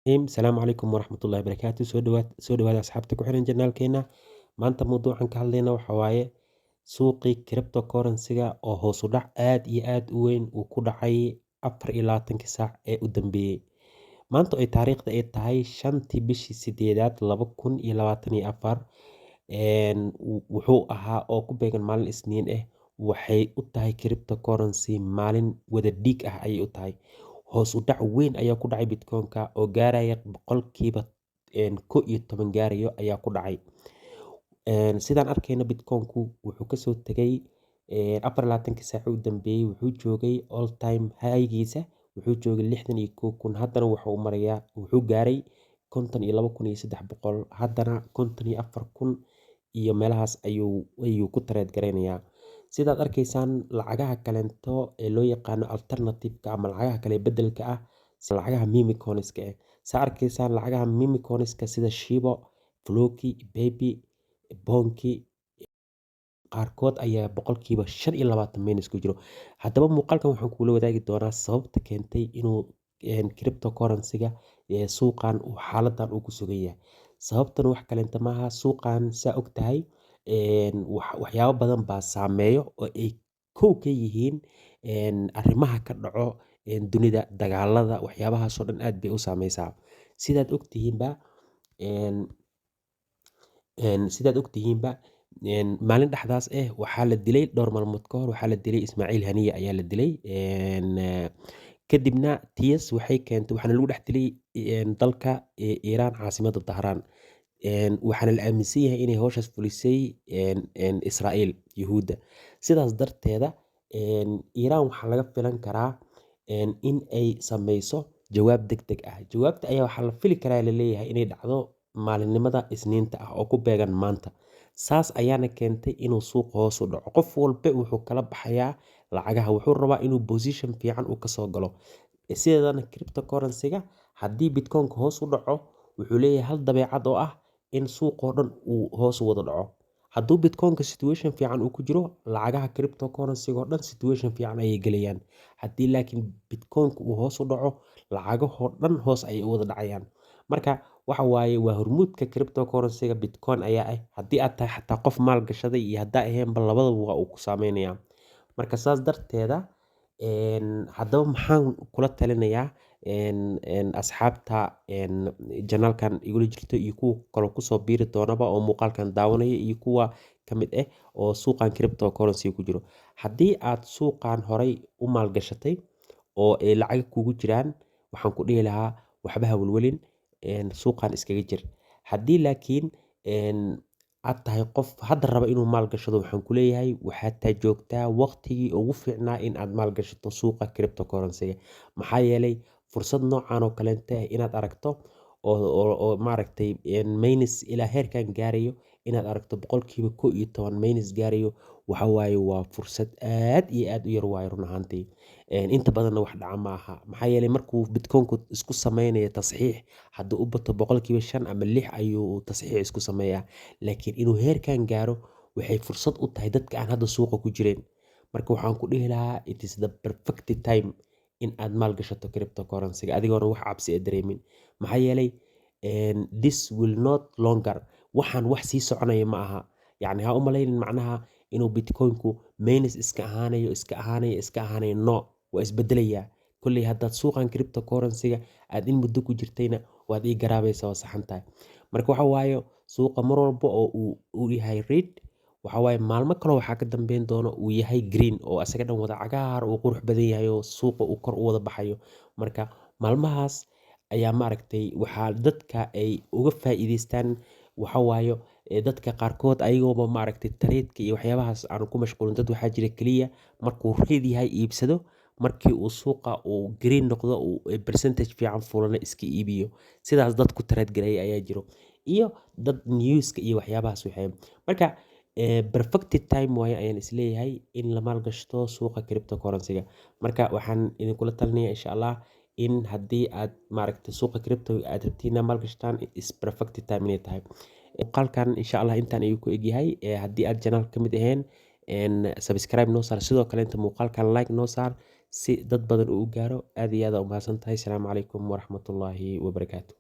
Asalaamu calaykum waraxmatullahi wabarakaatu. Soo dhawaad, soo dhawaada asxaabta ku xiran channelkeena. Maanta mawduucan ka hadlayna waxa waaye suuqii cryptocurrency-ga oo hoos u dhac aad iyo aad u weyn uu ku dhacay 24-kii saac ee u dambeeyey. Maanta oo ay taariikhda ay tahay 5-tii bishii sideedaad 2024, wuxuu ahaa oo ku beegan maalin Isniin ah, waxay u tahay cryptocurrency maalin wada dhiig ah ayay u tahay. Hoos u dhac weyn ayaa ku dhacay Bitcoin-ka oo gaaraya 11% gaarayo ayaa ku dhacay. Sidaan arkayno, Bitcoin-ku wuxuu kasoo tegay 24-kii saac u dambeeyey, wuxuu joogay all time high-giisa, wuxuu joogay 61,000. Haddana wuxuu marayaa, wuxuu gaaray 52,300, haddana 54,000 iyo meelahaas ayuu ku trade gareynayaa. Sidaad arkaysaan, lacagaha kaleento ee loo yaqaano alternative-ka ama lacagaha kale beddelka ah, lacagaha meme coins-ka ah. Saa arkaysaan, lacagaha meme coins-ka sida Shiba, Floki, Pepe, Bonk, qaarkood ayaa 25% minus ku jiro. Haddaba muuqaalkan waxaan kugula wadaagi doonaa sababta keentay inuu cryptocurrency-ga suuqan uu xaaladan uu ku sugan yahay. Sababtan wax kaleento maaha. Suuqan, saa ogtahay, waxyaabo badan baa saameeyo oo ay kow ka yihiin arrimaha ka dhaco dunida, dagaalada, waxyaabahaas oo dhan aad bay u saameysaa. Sidaad ogtihiinba, maalin dhexdaas eh waxaa la dilay, dhowr maalmood ka hor waxaa la dilay Ismaaciil Haniya ayaa la dilay. Kadibna tiyas waxay keentay, waxaana lagu dhex dilay dalka Iiraan, caasimadda Dahraan. Waxaana la aaminsan yahay inay hawshaas fulisay Israa'iil, Yuhuudda. Sidaas darteeda Iiraan waxaa laga filan karaa in ay sameyso jawaab degdeg ah. Jawaabta ayaa waxaa la fili karaa, laleeyahay, inay dhacdo maalinimada Isniinta ah oo ku beegan maanta. Saas ayaana keentay inuu suuqa hoos u dhaco. Qof walba wuxuu kala baxayaa lacagaha, wuxuu rabaa inuu position fiican uu kasoo galo. Sideedana cryptocurrency-ga, haddii Bitcoin-ka hoos u dhaco, wuxuu leeyahay hal dabeecad oo ah in suuqoo dhan uu hoos u wada dhaco. Hadduu Bitcoin-ka situation fiican uu ku jiro, lacagaha cryptocurrency-ga oo dhan situation fiican ayay gelayaan. Haddii laakiin Bitcoin-ka uu hoos u dhaco, lacagahoo dhan hoos ayay u wada dhacayaan. Marka waxa waaye, waa hormuudka cryptocurrency-ga Bitcoin ayaa ah. Haddii aad tahay xataa qof maal gashaday iyo haddaa ahaynba, labadaba waa uu ku saameynayaa. Marka saas darteeda, haddaba maxaan kula talinayaa asxaabta channelkan igula jirto iyo kuwa kaloo kusoo biiri doonaba oo muuqaalkan daawanaya iyo kuwa ka mid ah oo suuqan cryptocurrency ku jiro? Haddii aad suuqan horay u maalgashatay oo ay lacag kugu jiraan, waxaan ku dhihi lahaa waxba ha welwelin, suuqan iskaga jir. Haddii laakiin aad tahay qof hadda raba inuu maal gashado, waxaan ku leeyahay waxaad taa joogtaa waqtigii ugu fiicnaa in aad maal gashato suuqa cryptocurrency-ga. Maxaa yeelay, fursad noocan oo kaleente ah inaad aragto oo maaragtay minus ilaa heerkan gaarayo, inaad aragto 11% minus gaarayo, waxa waaye waa fursad aad iyo aad u yar waaye run ahaantii. Inta badanna wax dhaca ma aha. Maxaa yeelay, markuu Bitcoin-ku isku sameynayo tasxiix, hadduu u bato 5% ama 6% ayuu tasxiix isku sameeyaa. Laakiin inuu heerkan gaaro waxay fursad u tahay dadka aan hadda suuqa ku jirin. Marka waxaan ku dhihi lahaa it is the perfect time in aad maal gashato cryptocurrency-ga adigoona wax cabsi ah dareemin. Maxaa yeelay, this will not longer, waxaan wax sii soconaya ma aha. Yacni ha u malaynin macnaha inuu Bitcoin-ku minus iska ahaanayo, iska ahaanayo, iska ahaanayo. No, waa isbedelayaa. Kolley haddaad suuqan cryptocurrency-ga aad in muddo ku jirtayna, waad ii garaabaysaa, waa saxan tahay. Marka waxa waaye, suuqa mar walba oo uu yahay red, waxa waaye maalmo kale waxaa ka dambeyn doono uu yahay green oo asaga dhan wada cagaar, uu qurux badan yahay oo suuqa uu kor u wada baxayo. Marka maalmahaas ayaa maaragtay waxaa dadka ay uga faa'iideystaan. Waxa waayo, dadka qaarkood ayagooba maaragtay trade-ka iyo waxyaabahaas aan ku mashquulin, dad waxaa jira keliya markuu red yahay iibsado, markii uu suuqa uu green noqdo uu percentage fiican fuulana iska iibiyo. Sidaas dad ku trade gareeya ayaa jiro, iyo dad newska iyo waxyaabahaas waxeeyo. Marka perfect time waaye ayaan isleeyahay in la maalgashto suuqa cryptocurrency-ga. Marka waxaan idinkula talinayaa, insha Allah, in haddii aad maaragtay suuqa crypto aad rabtiin inaad maalgashtaan, is perfect time inay tahay. Muuqaalkan insha Allah intaan ayuu ku egyahay. Haddii aad channel ka mid ahayn, subscribe noo saar. Sidoo kale inta muuqaalkan like noo saar. si dad badan uu u gaaro. Aad iyo aad aa u mahadsan tahay. Asalaamu calaykum waraxmatullaahi wabarakaatu.